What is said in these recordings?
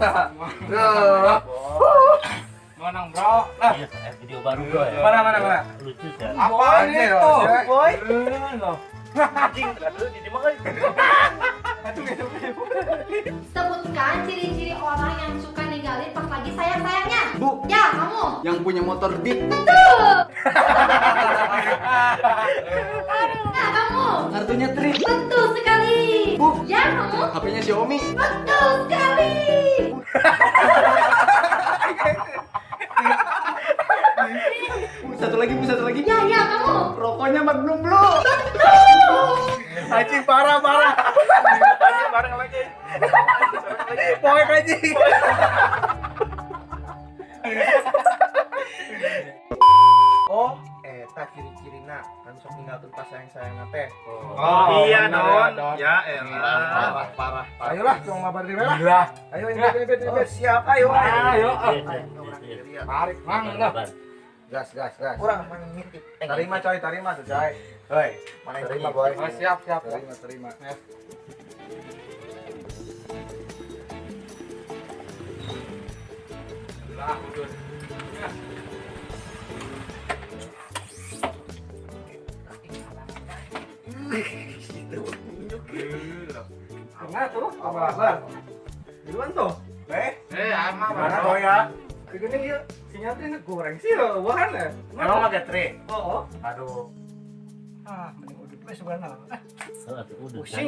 Tuh. Menang, bro. Lah, Iya, video baru bro ya. Mana, mana, mana? Lucu sih. Apaan itu? Boy. Anjing, aduh di mana? Sebutkan ciri-ciri orang yang suka ninggalin pas lagi sayang-sayangnya. Bu. Ya, kamu. Yang punya motor Beat. Betul. Ya, kamu. Kartunya Tri. Betul sekali. Bu. Ya, kamu. HP-nya Xiaomi. Betul sekali. Bu, satu lagi, Bu, satu lagi. Ya, ya, kamu. Rokoknya Magnum Blue. Betul. Anjing parah, parah. Anjing bareng lagi. Poek anjing. Oh, eta ciri-cirina kan sok ninggalkeun pas sayang-sayangna teh. Oh, iya, Don. Ya elah. Parah, parah. Ayolah, cuma mabar di merah. Gila. Ayo, ini, ini, ini, Oh, siap, ayo. Ayo. Ayo. Tarik, mang lah. Gas, gas, gas. Kurang mana ngintip. Terima coy, terima tuh coy. Hoi, Mana yang terima boy. Oh, siap, siap. Terima, terima. Lah, udah. Nah tuh, Apa? Duluan tuh. Eh, Emang gimana boy ya? Begini ya, sinyal tuh goreng sih loh, bahan ya. Emang pakai tri? Oh, oh. Aduh. Ah, mending udah play sebenarnya. Ah, Pusing. pusing.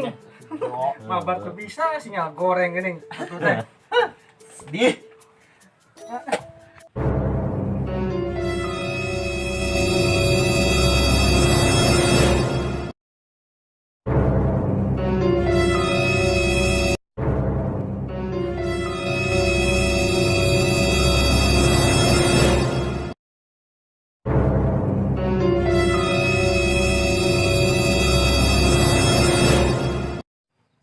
Mabar tuh bisa sinyal goreng gini. Atuh teh. Sedih.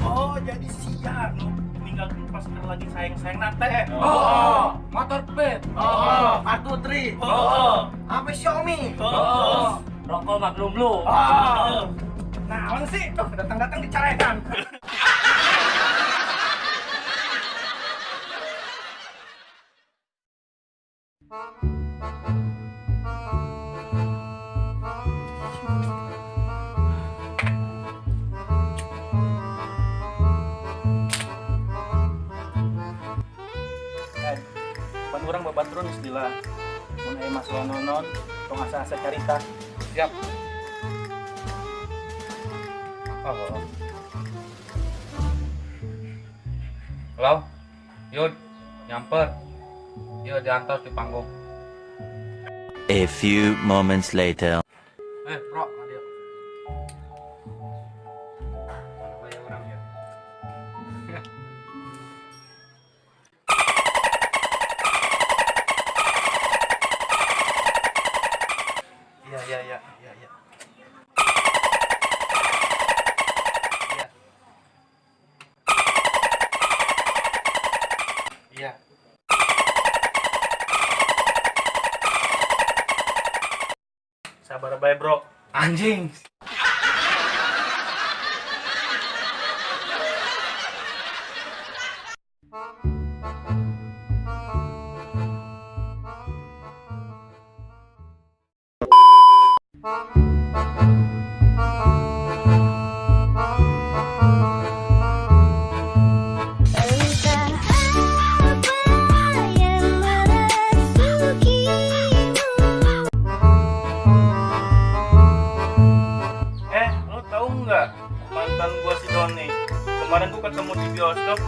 Oh, jadi siang ninggalin pas lagi sayang-sayang nate. Oh, motor Beat. Oh, kartu tri. Oh, Apa Xiaomi? oh. Rokok Magnum Blue. Oh. Nah, sih, tuh datang-datang dicarekan. Pan urang babaturun geus lila. Mun aya masalah nonon, tong asa-asa carita. Siap. Oh. Halo, Yud, nyamper. Yuk diantar di panggung. A few moments later. Bro, ayo. Mana wae orang ya? Iya, iya, iya, iya, iya. Iya. Iya. Sabar bae, Bro. Anjing. Entah apa yang merasukimu. Lo tahu nggak mantan gua si Doni? Kemarin gua ketemu di bioskop,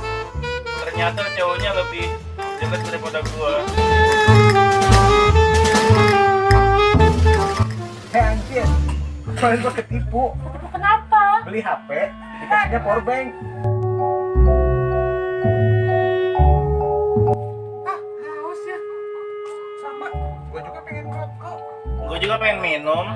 ternyata cowoknya lebih jelek daripada gua. Hei anjir, kemarin gua ketipu. Kenapa? Beli HP, dikasihnya powerbank. Ah, haus ya. Sama, gua juga pengen rokok. Gua juga pengen minum.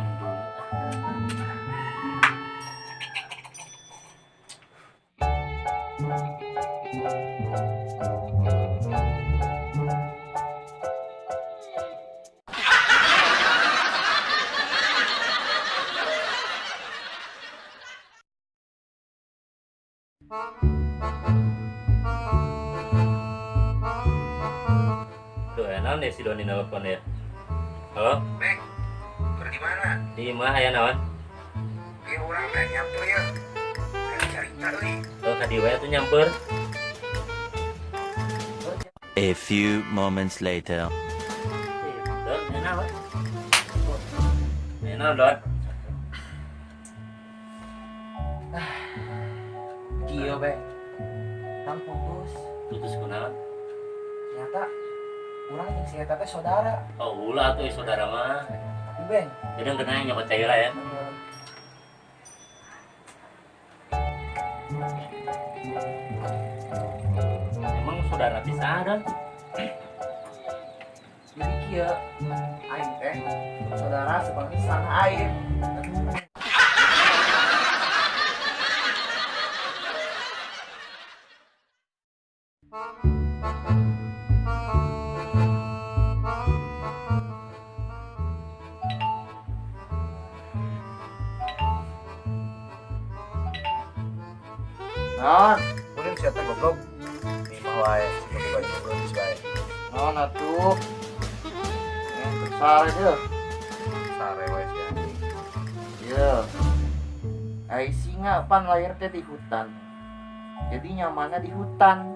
Naon deh si Doni nelpon ya? Halo? Beng, keur di mana? Di imah aya naon? Ieu urang teh nyamper ya. Hayang carita euy. Oh, ka dieu we atuh nyamper. A few moments later. Don, aya naon? Aya naon, Don? Kieu, Beng. Tang putus. Putus kunaon? Ternyata urang jeung si eta teh saudara. Oh, ulah atuh saudara mah. Tapi Beng, Jadi kena nyokot cai lah ya. Emang saudara bisa, Don? Jadi kieu aing teh saudara sebangsa sana aing. Naon? Kuring sia teh goblok. Di imah wae, si boga geus wae. Naon atuh? Sare deh. Sare wae si anjing. Iya. Ai singa pan lahir teh di hutan. Jadi nyamannya di hutan.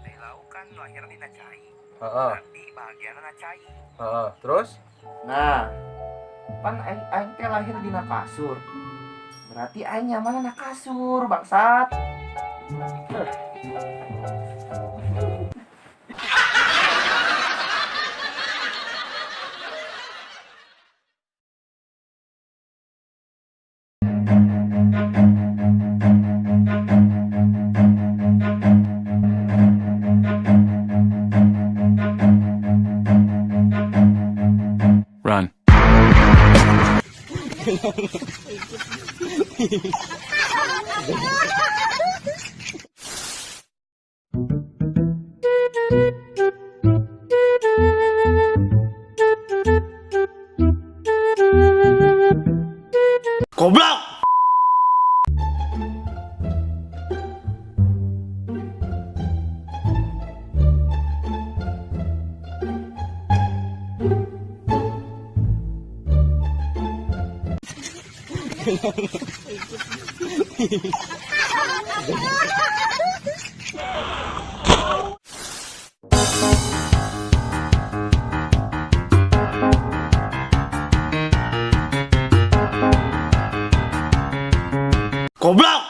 Teh lau kan lahir dina cai. Heeh. Tapi bahagiana cai. Heeh, terus? Nah, pan aing teh lahir dina kasur. Berarti aing nyamanna na kasur, bangsat. Run. Goblok! Goblok!